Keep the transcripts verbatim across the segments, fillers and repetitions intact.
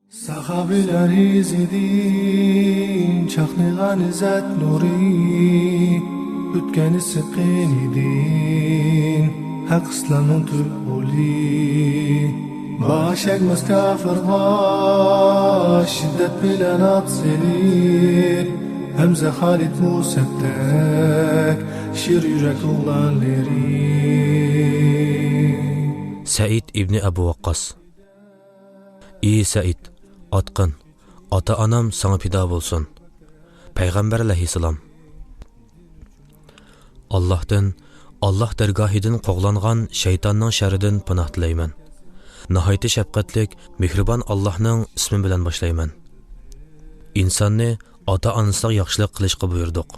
ساخاۋىلەر ئىزىدىن چاقنىغان ئىززەت نۇرى، ئۆتكەن ئىسسىق قېنىدىن ھەق ئىسلامنىڭ تۈپ ئۇلى. باش ئەگمەس كاپىرغا شىددەت بىلەن ئات سېلىپ، ھەمزە خالىد مۇسەبدەك شىر يۈرەك ئوغلانلىرى. سەئىد ئىبنى ئەبۇ ۋەققاس. ئى سەئىد، ئاتقىن، ئاتا-ئانام ساڭا پىدا بولسۇن. پەيغەمبەر ئەلەيھىسسالام. ئاللاھتىن، ئاللاھ دەرگاھىدىن قوغلانغان شەيتاننىڭ شەررىدىن پاناھ تىلەيمەن. ناھايىتى شەپقەتلىك، مېھرىبان ئاللاھنىڭ ئىسمى بىلەن باشلايمەن. ئىنساننى ئاتا-ئانىسىغا ياخشىلىق قىلىشقا بۇيرۇدۇق.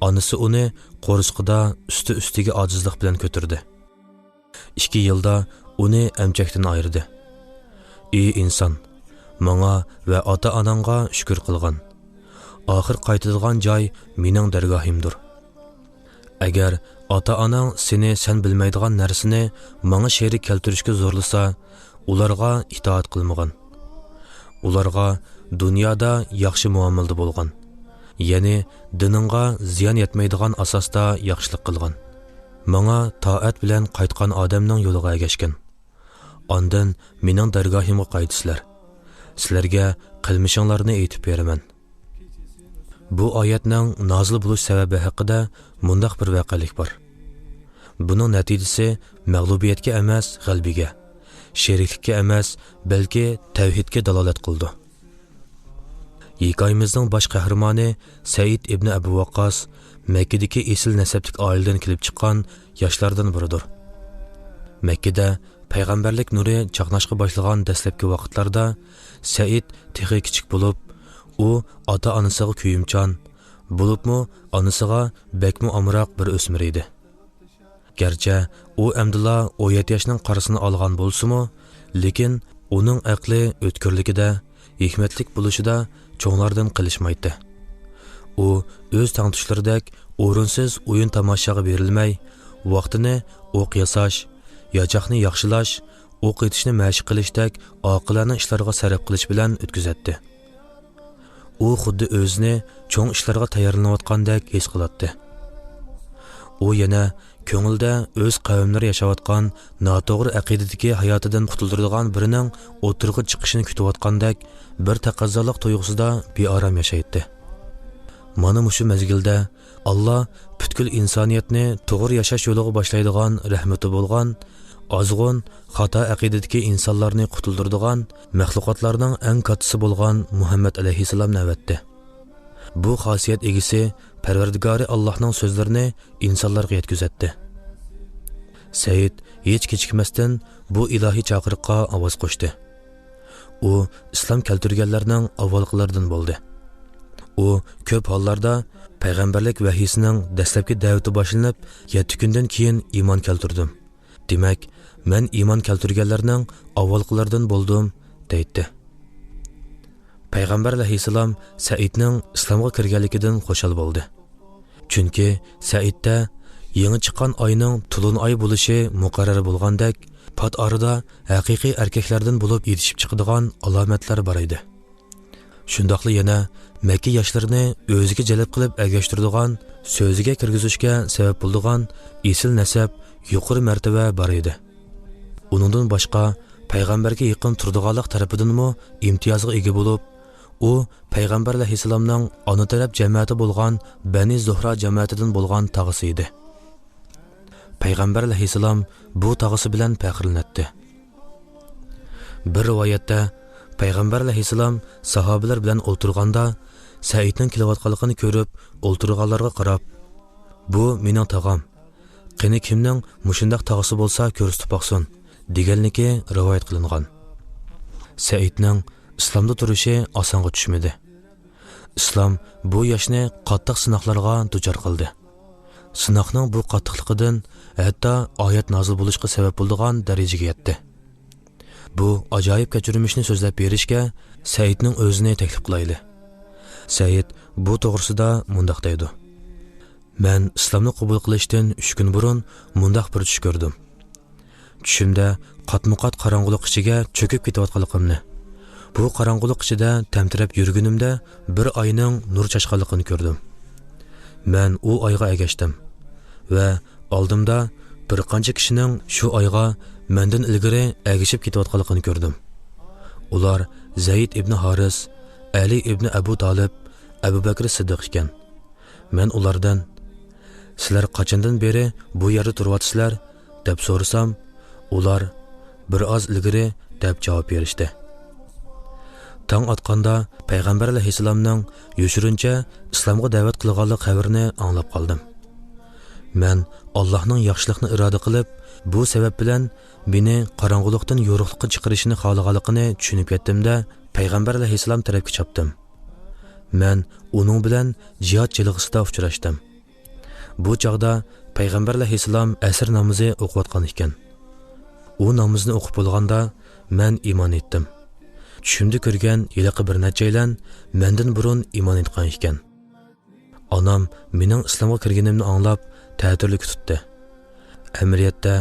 ئانىسى ئۇنى قورسىقىدا ئۈستى-ئۈستىگە ئاجىزلىق بىلەن كۆتۈردى. ئىككى يىلدا ئۇنى ئەمچەكتىن ئايرىدى. ئى ئىنسان، ماڭا ۋە ئاتا-ئاناڭغا شۈكۈر قىلغىن. ئاخىر قايتىدىغان جاي مېنىڭ دەرگاھىمدۇر. ئەگەر ئاتا-ئاناڭ سېنى سەن بىلمەيدىغان نەرسىنى ماڭا شېرىك كەلتۈرۈشكە زورلىسا، ئۇلارغا ئىتائەت قىلمىغىن. ئۇلارغا دۇنيادا ياخشى مۇئامىلىدە بولغىن. يەنى دىنىڭغا زىيان يەتمەيدىغان ئاساستا ياخشىلىق قىلغىن. ماڭا تائەت بىلەن قايتقان ئادەمنىڭ يولىغا ئەگەشكىن. ئاندىن مېنىڭ دەرگاھىمغا قايتىسىلەر. سىلەرگە قىلمىشىڭلارنى ئېيتىپ بېرىمەن. بۇ ئايەتنىڭ نازىل بولۇش سەۋەبى ھەققىدە مۇنداق بىر ۋەقەلىك بار. بۇنىڭ نەتىجىسى مەغلۇبىيەتكە ئەمەس، غەلىبىگە، شېرىكلىككە ئەمەس، بەلكى تەۋھىدكە دالالەت قىلىدۇ. ھېكايىمىزنىڭ باش قەھرىمانى سەئىد ئىبنى ئەبۇ ۋەققاس مەككىدىكى ئېسىل نەسەبلىك ئائىلىدىن كېلىپ چىققان ياشلاردىن بىرىدۇر. مەككىدە پەيغەمبەرلىك نۇرى چاقناشقا باشلىغان دەسلەپكى ۋاقىتلاردا سەئىد تېخى كىچىك بولۇپ، ئۇ ئاتا-ئانىسىغا كۆيۈمچان، بولۇپمۇ ئانىسىغا بەكمۇ ئامراق بىر ئۆسمۈر ئىدى. گەرچە ئۇ ئەمدىلا ئون يەتتە ياشنىڭ قارىسىنى ئالغان بولسىمۇ، لېكىن ئۇنىڭ ئەقلى ئۆتكۈرلۈكىدە، ھېكمەتلىك بولۇشىدا چوڭلاردىن قېلىشمايتتى. ئۇ ئۆز تەڭتۇشلىرىدەك ئورۇنسىز ئويۇن-تاماشاغا بېرىلمەي، ۋاقتىنى ئوق ياساش، ياچاقنى ياخشىلاش، ئوق ئېتىشنى مەشىق قىلىشتەك ئاقىلانە ئىشلارغا سەرپ قىلىش بىلەن ئۆتكۈزەتتى. ئۇ خۇددى ئۆزىنى چوڭ ئىشلارغا تەييارلىنىۋاتقاندەك ھېس قىلاتتى. ئۇ يەنە كۆڭلىدە ئۆز قەۋملىرى ياشاۋاتقان ناتوغرا ئەقىدىدىكى ھاياتىدىن قۇتۇلدۇرىدىغان بىرىنىڭ ئوتتۇرىغا چىقىشىنى كۈتۈۋاتقاندەك بىر تەقەززالىق تۇيغۇسىدا بىئارام ياشايتتى. مانا مۇشۇ مەزگىلدە ئاللا پۈتكۈل ئىنسانىيەتنى توغرا ياشاش يولىغا باشلايدىغان رەھمىتى بولغان، ئازغۇن، خاتا ئەقىدىدىكى ئىنسانلارنى قۇتۇلدۇرىدىغان مەخلۇقاتلارنىڭ ئەڭ كاتتىسى بولغان مۇھەممەد ئەلەيھىسسالامنى ئەۋەتتى. بۇ خاسىيەت ئىگىسى پەرۋەردىگارى ئاللاھنىڭ سۆزلىرىنى ئىنسانلارغا يەتكۈزەتتى. سەئىد ھېچ كېچىكمەستىن بۇ ئىلاھىي چاقىرىققا ئاۋاز قوشتى. ئۇ ئىسلام كەلتۈرگەنلەرنىڭ ئاۋۋالقىلىرىدىن بولدى. ئۇ كۆپ ھاللاردا پەيغەمبەرلىك ۋەھىيسىنىڭ دەسلەپكى دەۋىتى باشلىنىپ يەتتە كۈندىن كېيىن ئىمان كەلتۈردۈم. دېمەك، مەن ئىمان كەلتۈرگەنلەرنىڭ ئاۋۋالقىلىرىدىن بولدۇم، دەيتتى. پەيغەمبەر ئەلەيھىسسالام سەئىدنىڭ ئىسلامغا كىرگەنلىكىدىن خۇشال بولدى. چۈنكى سەئىدتە يېڭى چىققان ئاينىڭ تولۇن ئاي بولۇشى مۇقەررەر بولغاندەك، پات ئارىدا ھەقىقىي ئەركەكلەردىن بولۇپ يېتىشىپ چىقىدىغان ئالامەتلەر بار ئىدى. شۇنداقلا يەنە مەككە ياشلىرىنى ئۆزىگە جەلپ قىلىپ ئەگەشتۈرىدىغان، سۆزىگە كىرگۈزۈشكە سەۋەب بولىدىغان ئېسىل نەسەب، يۇقىرى مەرتىۋە بار ئىدى. ئۇنىڭدىن باشقا، پەيغەمبەرگە يېقىن تۇرىدىغانلىق تەرىپىدىنمۇ ئىمتىيازغا ئىگە بولۇپ، ئۇ پەيغەمبەر ئەلەيھىسسالامنىڭ ئانا تەرەپ جەمەتى بولغان بەنى زۇھرا جەمەتىدىن بولغان تاغىسى ئىدى. پەيغەمبەر ئەلەيھىسسالام بۇ تاغىسى بىلەن پەخىرلىنەتتى. بىر رىۋايەتتە، پەيغەمبەر ئەلەيھىسسالام ساھابىلەر بىلەن ئولتۇرغاندا، سەئىدنىڭ كېلىۋاتقانلىقىنى كۆرۈپ، ئولتۇرغانلارغا قاراپ، «بۇ مېنىڭ تاغام. قېنى كىمنىڭ مۇشۇنداق تاغىسى بولسا كۆرسىتىپ باقسۇن» دېگەنلىكى رىۋايەت قىلىنغان. سەئىدنىڭ ئىسلامدا تۇرۇشى ئاسانغا چۈشمىدى. ئىسلام بۇ ياشنى قاتتىق سىناقلارغا دۇچار قىلدى. سىناقنىڭ بۇ قاتتىقلىقىدىن ھەتتا ئايەت نازىل بولۇشقا سەۋەب بولىدىغان دەرىجىگە يەتتى. بۇ ئاجايىپ كەچۈرمىشنى سۆزلەپ بېرىشكە سەئىدنىڭ ئۆزىنى تەكلىپ قىلايلى. سەئىد بۇ توغرىسىدا مۇنداق دەيدۇ: «مەن ئىسلامنى قوبۇل قىلىشتىن ئۈچ كۈن بۇرۇن مۇنداق بىر چۈش كۆردۈم. چۈشۈمدە قاتمۇقات قاراڭغۇلۇق ئىچىگە چۆكۈپ كېتىۋاتقانلىقىمنى، بۇ قاراڭغۇلۇق ئىچىدە تەمتىرەپ يۈرگىنىمدە بىر ئاينىڭ نۇر چاچقانلىقىنى كۆردۈم. مەن ئۇ ئايغا ئەگەشتىم ۋە ئالدىمدا بىر قانچە كىشىنىڭ شۇ ئايغا مەندىن ئىلگىرى ئەگىشىپ كېتىۋاتقانلىقىنى كۆردۈم. ئۇلار زەيد ئىبنى ھارىس، ئەلى ئىبنى ئەبۇ تالىپ، ئەبۇ بەكرى سىددىق ئىكەن. مەن ئۇلاردىن، «سىلەر قاچاندىن بېرى بۇ يەردە تۇرۇۋاتىسىلەر؟» دەپ سورىسام، ئۇلار، «بىر ئاز ئىلگىرى» دەپ جاۋاب بېرىشتى. تاڭ ئاتقاندا پەيغەمبەر ئەلەيھىسسالامنىڭ يوشۇرۇنچە ئىسلامغا دەۋەت قىلغانلىق خەۋىرىنى ئاڭلاپ قالدىم. مەن ئاللاھنىڭ ياخشىلىقنى ئىرادە قىلىپ، بۇ سەۋەب بىلەن مېنى قاراڭغۇلۇقتىن يورۇقلۇققا چىقىرىشنى خالىغانلىقىنى چۈشىنىپ يەتتىمدە، پەيغەمبەر ئەلەيھىسسالام تەرەپكە چاپتىم. مەن ئۇنىڭ بىلەن جىھاد جىلغىسىدا ئۇچراشتىم. بۇ چاغدا پەيغەمبەر ئەلەيھىسسالام ئەسىر نامىزى ئوقۇۋاتقان ئىكەن. ئۇ نامىزنى ئوقۇپ بولغاندا، مەن ئىمان ئېيتتىم. چۈشۈمدە كۆرگەن ھېلىقى بىر نەچچەيلەن مەندىن بۇرۇن ئىمان ئېيتقان ئىكەن. ئانام مېنىڭ ئىسلامغا كىرگىنىمنى ئاڭلاپ، تەتۈرلۈك تۇتتى. ئەمەلىيەتتە،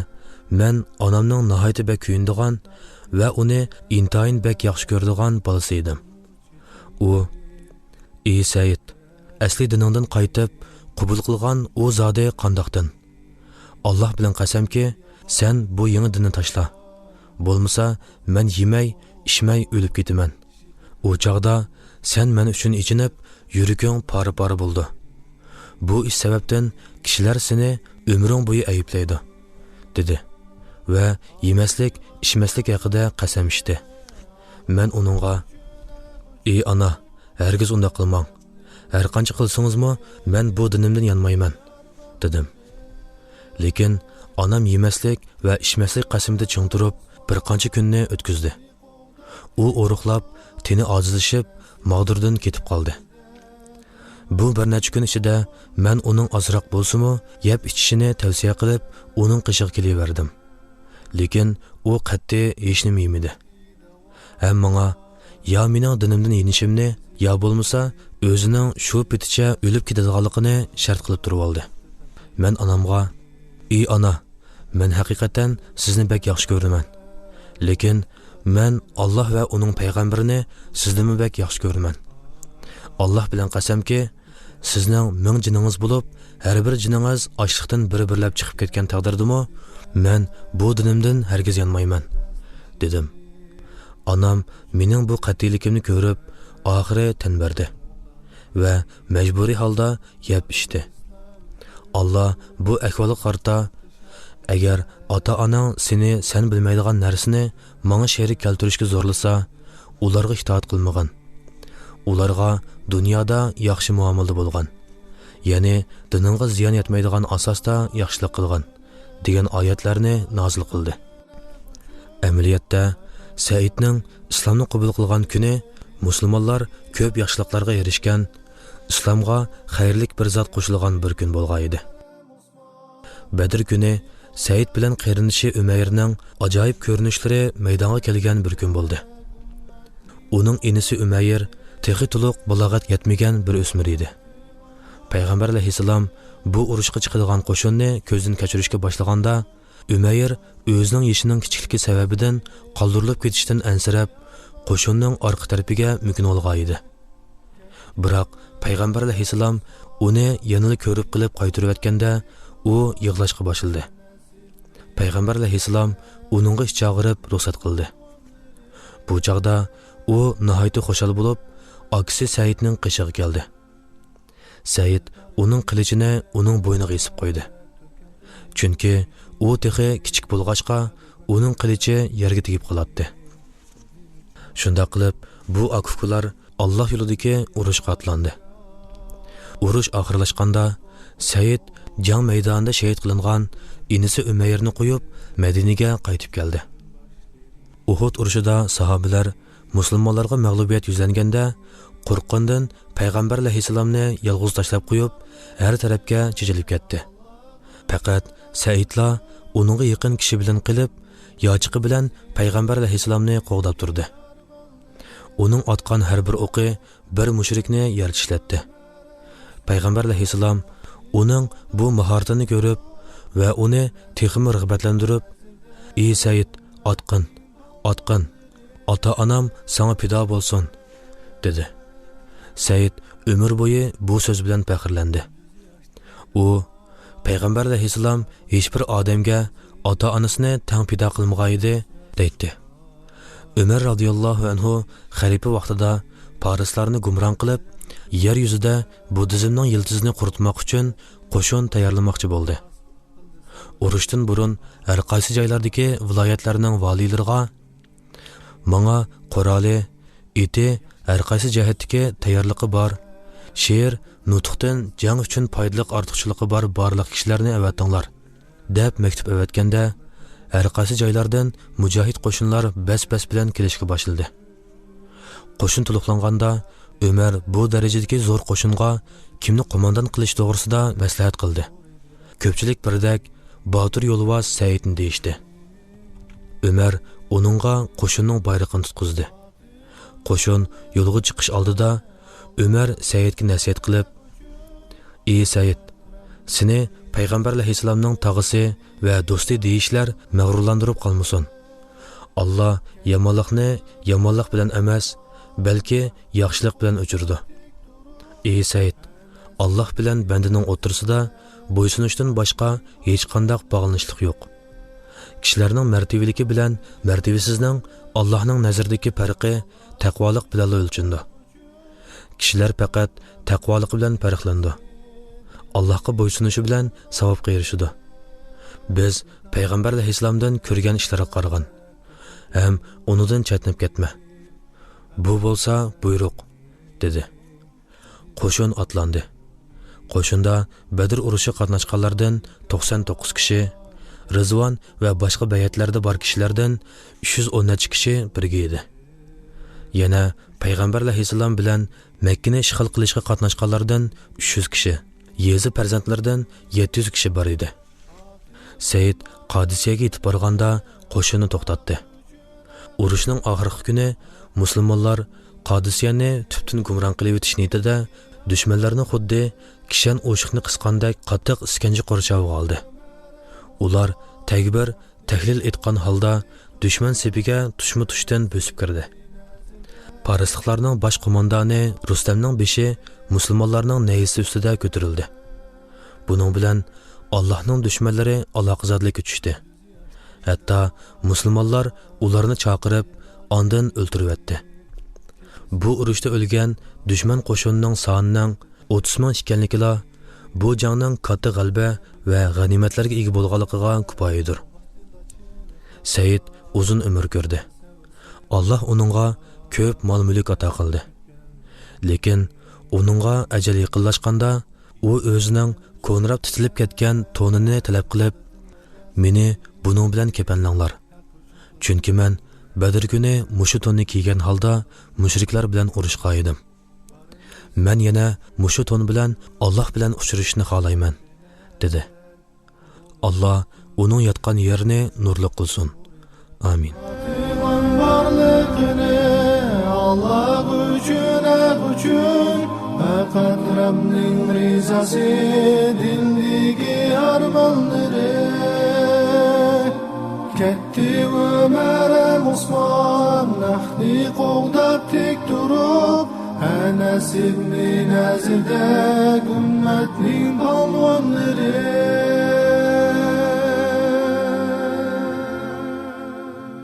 مەن ئانامنىڭ ناھايىتى بەك كۆيۈنىدىغان ۋە ئۇنى ئىنتايىن بەك ياخشى كۆرىدىغان بالىسى ئىدىم. ئۇ، «ئى سەئىد، ئەسلى دىنىڭدىن قايتىپ، قوبۇل قىلغان ئۇ زادى قانداق دىن؟ ئاللاھ بىلەن قەسەمكى، سەن بۇ يېڭى دىننى تاشلا. بولمىسا، مەن يېمەي، ئىچمەي ئۆلۈپ كېتىمەن. ئۇ چاغدا سەن مەن ئۈچۈن ئېچىنىپ، يۈرىكىڭ پارە-پارە بولىدۇ. بۇ ئىش سەۋەبتىن كىشىلەر سېنى ئۆمرۈڭ بويى ئەيىبلەيدۇ»، دېدى ۋە يېمەسلىك، ئىچمەسلىك ھەققىدە قەسەم ئىچتى. مەن ئۇنىڭغا، «ئى ئانا، ھەرگىز ئۇنداق قىلماڭ. ھەر قانچە قىلسىڭىزمۇ، مەن بۇ دىنىمدىن يانمايمەن»، دېدىم. لېكىن ئانام يېمەسلىك ۋە ئىچمەسلىك قەسىمىدە چىڭ تۇرۇپ، بىر قانچە كۈننى ئۆتكۈزدى. ئۇ ئورۇقلاپ، تېنى ئاجىزلىشىپ، ماغدۇردىن كېتىپ قالدى. بۇ بىر نەچچە كۈن ئىچىدە مەن ئۇنىڭ ئازراق بولسىمۇ يەپ ئىچىشىنى تەۋسىيە قىلىپ، ئۇنىڭ قېشىغا كېلىۋەردىم. لېكىن ئۇ قەتئىي ھېچنېمە يېمىدى. ھەم ماڭا يا مېنىڭ دىنىمدىن يېنىشىمنى، يا بولمىسا ئۆزىنىڭ شۇ پېتىچە ئۆلۈپ كېتىدىغانلىقىنى شەرت قىلىپ تۇرۇۋالدى. مەن ئانامغا، «ئى ئانا، مەن ھەقىقەتەن سىزنى بەك ياخشى كۆرىمەن. لېكىن مەن ئاللاھ ۋە ئۇنىڭ پەيغەمبىرىنى سىزدىنمۇ بەك ياخشى كۆرىمەن. ئاللاھ بىلەن قەسەمكى، سىزنىڭ مىڭ جېنىڭىز بولۇپ، ھەر بىر جېنىڭىز ئاچلىقتىن بىر-بىرلەپ چىقىپ كەتكەن تەقدىردىمۇ، مەن بۇ دىنىمدىن ھەرگىز يانمايمەن»، دېدىم. ئانام مېنىڭ بۇ قەتئىيلىكىمنى كۆرۈپ، ئاخىرى تەن بەردى ۋە مەجبۇرىي ھالدا يەپ ئىچتى. ئاللا بۇ ئەھۋالغا قارىتا، «ئەگەر ئاتا-ئاناڭ سېنى سەن بىلمەيدىغان نەرسىنى ماڭا شېرىك كەلتۈرۈشكە زورلىسا، ئۇلارغا ئىتائەت قىلمىغىن. ئۇلارغا دۇنيادا ياخشى مۇئامىلىدە بولغىن. يەنى دىنىڭغا زىيان يەتمەيدىغان ئاساستا ياخشىلىق قىلغىن» دېگەن ئايەتلەرنى نازىل قىلدى. ئەمەلىيەتتە، سەئىدنىڭ ئىسلامنى قوبۇل قىلغان كۈنى مۇسۇلمانلار كۆپ ياخشىلىقلارغا ئېرىشكەن، ئىسلامغا خەيرلىك بىر زات قوشۇلغان بىر كۈن بولغان ئىدى. بەدىر كۈنى سەئىد بىلەن قېرىندىشى ئۈمەيرنىڭ ئاجايىپ كۆرۈنۈشلىرى مەيدانغا كەلگەن بىر كۈن بولدى. ئۇنىڭ ئىنىسى ئۈمەير تېخى تولۇق بالاغەتكە يەتمىگەن بىر ئۆسمۈر ئىدى. پەيغەمبەر ئەلەيھىسسالام بۇ ئۇرۇشقا چىقىدىغان قوشۇننى كۆزدىن كەچۈرۈشكە باشلىغاندا، ئۈمەير ئۆزىنىڭ يېشىنىڭ كىچىكلىكى سەۋەبىدىن قالدۇرۇلۇپ كېتىشتىن ئەنسىرەپ، قوشۇننىڭ ئارقا تەرىپىگە مۆكۈنۈۋالغان ئىدى. بىراق پەيغەمبەر ئەلەيھىسسالام ئۇنى يەنىلا كۆرۈپ قېلىپ قايتۇرۇۋەتكەندە، ئۇ يىغلاشقا باشلىدى. پەيغەمبەر ئەلەيھىسسالام ئۇنىڭغا ئىچ ئاغرىپ رۇخسەت قىلدى. بۇ چاغدا ئۇ ناھايىتى خۇشال بولۇپ، ئاكىسى سەئىدنىڭ قېشىغا كەلدى. سەئىد ئۇنىڭ قىلىچىنى ئۇنىڭ بوينىغا ئېسىپ قويدى. چۈنكى ئۇ تېخى كىچىك بولغاچقا، ئۇنىڭ قىلىچى يەرگە تېگىپ قالاتتى. شۇنداق قىلىپ، بۇ ئاكا-ئۇكىلار ئاللا يولىدىكى ئۇرۇشقا ئاتلاندى. ئۇرۇش ئاخىرلاشقاندا، سەئىد جەڭ مەيدانىدا شېھىت قىلىنغان ئىنىسى ئۈمەيرنى قويۇپ، مەدىنىگە قايتىپ كەلدى. ئۇھۇد ئۇرۇشىدا ساھابىلەر مۇسۇلمانلارغا مەغلۇبىيەت يۈزلەنگەندە، قورققىنىدىن پەيغەمبەر ئەلەيھىسسالامنى يالغۇز تاشلاپ قويۇپ، ھەر تەرەپكە چېچىلىپ كەتتى. پەقەت سەئىدلا ئۇنىڭغا يېقىن كىشى بىلەن قېلىپ، ياچىقى بىلەن پەيغەمبەر ئەلەيھىسسالامنى قوغداپ تۇردى. ئۇنىڭ ئاتقان ھەر بىر ئوقى بىر مۇشرىكنى يەر چىشلەتتى. پەيغەمبەر ئەلەيھىسسالام ئۇنىڭ بۇ ماھارىتىنى كۆرۈپ ۋە ئۇنى تېخىمۇ رىغبەتلەندۈرۈپ، «ئى سەئىد، ئاتقىن، ئاتقىن! «ئاتا-ئانام ساڭا پىدا بولسۇن» دېدى. سەئىد ئۆمۈر بويى بۇ سۆز بىلەن پەخىرلەندى. ئۇ، «پەيغەمبەر ئەلەيھىسسالام ھېچبىر ئادەمگە ئاتا-ئانىسىنى تەڭ پىدا قىلمىغان ئىدى» دەيتتى. ئۆمەر رازىياللاھۇ ئەنھۇ خەلىپە ۋاقتىدا پارسلارنى گۇمران قىلىپ، يەر يۈزىدە بۇددىزمنىڭ يىلتىزىنى قۇرۇتماق ئۈچۈن قوشۇن تەييارلىماقچى بولدى. ئۇرۇشتىن بۇرۇن ھەر قايسى جايلاردىكى ۋىلايەتلەرنىڭ ۋالىيلىرىغا، «ماڭا قورالى، ئېتى، ھەر قايسى جەھەتتىكى تەييارلىقى بار، شېئىر، نۇتۇقتىن جەڭ ئۈچۈن پايدىلىق ئارتۇقچىلىقى بار بارلىق كىشىلەرنى ئەۋەتىڭلار» دەپ مەكتۇپ ئەۋەتكەندە، ھەر قايسى جايلاردىن مۇجاھىد قوشۇنلار بەس-بەس بىلەن كېلىشكە باشلىدى. قوشۇن تولۇقلانغاندا، ئۆمەر بۇ دەرىجىدىكى زور قوشۇنغا كىمنى قوماندان قىلىش توغرىسىدا مەسلىھەت قىلدى. كۆپچىلىك بىردەك، باتۇر يولۋاس سەئىدنى دېيىشتى. ئۆمەر ئۇنىڭغا قوشۇننىڭ بايرىقىنى تۇتقۇزدى. قوشۇن يولغا چىقىش ئالدىدا ئۆمەر سەئىدكە نەسىھەت قىلىپ، «ئى سەئىد، سېنى پەيغەمبەر ئەلەيھىسسالامنىڭ تاغىسى ۋە دوستى دېيىشلەر مەغرۇرلاندۇرۇپ قالمىسۇن. ئاللا يامانلىقنى يامانلىق بىلەن ئەمەس، بەلكى ياخشىلىق بىلەن ئۆچۈرىدۇ. ئى سەئىد، ئاللا بىلەن بەندىنىڭ ئوتتۇرىسىدا بويسۇنۇشتىن باشقا ھېچقانداق باغلىنىشلىق يوق. كىشىلەرنىڭ مەرتىۋىلىكى بىلەن مەرتىۋىسىزنىڭ ئاللانىڭ نەزىرىدىكى پەرقى تەقۋالىق بىلەنلا ئۆلچىنىدۇ. كىشىلەر پەقەت تەقۋالىقى بىلەن پەرقلىنىدۇ. ئاللاھقا بويسۇنۇشى بىلەن ساۋابقا ئېرىشىدۇ. بىز پەيغەمبەر ئەلەيھىسسالامدىن كۆرگەن ئىشلارغا قارىغىن ھەم ئۇنىڭدىن چەتنەپ كەتمە. بۇ بولسا بۇيرۇق» دېدى. قوشۇن ئاتلاندى. قوشۇندا بەدر ئۇرۇشىغا قاتناشقانلاردىن توقسان توققۇز كىشى، رىزۋان ۋە باشقا بەيئەتلەردە بار كىشىلەردىن ئۈچ يۈز ئون نەچچە كىشى بىرگە ئىدى. يەنە پەيغەمبەر ئەلەيھىسسالام بىلەن مەككىنى ئىشغال قىلىشقا قاتناشقانلاردىن ئۈچ يۈز كىشى، يېزا پەرزەنتلىرىدىن يەتتە يۈز كىشى بار ئىدى. سەئىد قادىسىيەگە يېتىپ بارغاندا قوشۇننى توختاتتى. ئۇرۇشنىڭ ئاخىرقى كۈنى مۇسۇلمانلار قادىسىيەنى تۈپتىن گۇمران قىلىۋېتىش نىيىتىدە دۈشمەنلەرنى خۇددى كىشەن ئوشۇقنى قىسقاندەك قاتتىق ئىسكەنجە قورشاۋىغا ئالدى. ئۇلار تەكبىر، تەھلىل ئېيتقان ھالدا دۈشمەن سېپىگە تۇشما-تۇشتىن بۆسۈپ كىردى. پارسلىقلارنىڭ باش قوماندانى رۇستەمنىڭ بېشى مۇسۇلمانلارنىڭ نەيزىسى ئۈستىدە كۆتۈرۈلدى. بۇنىڭ بىلەن ئاللاھنىڭ دۈشمەنلىرى ئالاقىزادىلىككە چۈشتى. ھەتتا مۇسۇلمانلار ئۇلارنى چاقىرىپ، ئاندىن ئۆلتۈرۈۋەتتى. بۇ ئۇرۇشتا ئۆلگەن دۈشمەن قوشۇنىنىڭ سانىنىڭ ئوتتۇز مىڭ ئىكەنلىكىلا بۇ جەڭنىڭ كاتتا غەلىبە ۋە غەنىيمەتلەرگە ئىگە بولغانلىقىغا گۇپايىدۇر. سەئىد ئۇزۇن ئۆمۈر كۆردى. ئاللاھ ئۇنىڭغا كۆپ مال-مۈلۈك ئاتا قىلدى. لېكىن ئۇنىڭغا ئەجەل يېقىنلاشقاندا، ئۇ ئۆزىنىڭ كونىراپ تىتىلىپ كەتكەن تونىنى تەلەپ قىلىپ، «مېنى بۇنىڭ بىلەن كەپەنلەڭلار. چۈنكى مەن بەدىر كۈنى مۇشۇ توننى كىيگەن ھالدا مۇشرىكلار بىلەن ئۇرۇشقان ئىدىم. مەن يەنە مۇشۇ تون بىلەن ئاللاھ بىلەن ئۇچرىشىشنى خالايمەن» دېدى. ئاللاھ ئۇنىڭ ياتقان يېرىنى نۇرلۇق قىلسۇن. ئامىن. بارلىقىنى ئاللاھ ئۈچۈن، ھەق ئۈچۈن، پەقەت رەبنىڭ رىزاسى، دىلدىكى ئارمانلىرى. كەتتى ئۆمەر ھەم ئوسمان، ھەقنى قوغداپ تىك تۇرۇپ، ئەنەس ئىبنى نەزىردەك ئۈممەتنىڭ پالۋانلىرى.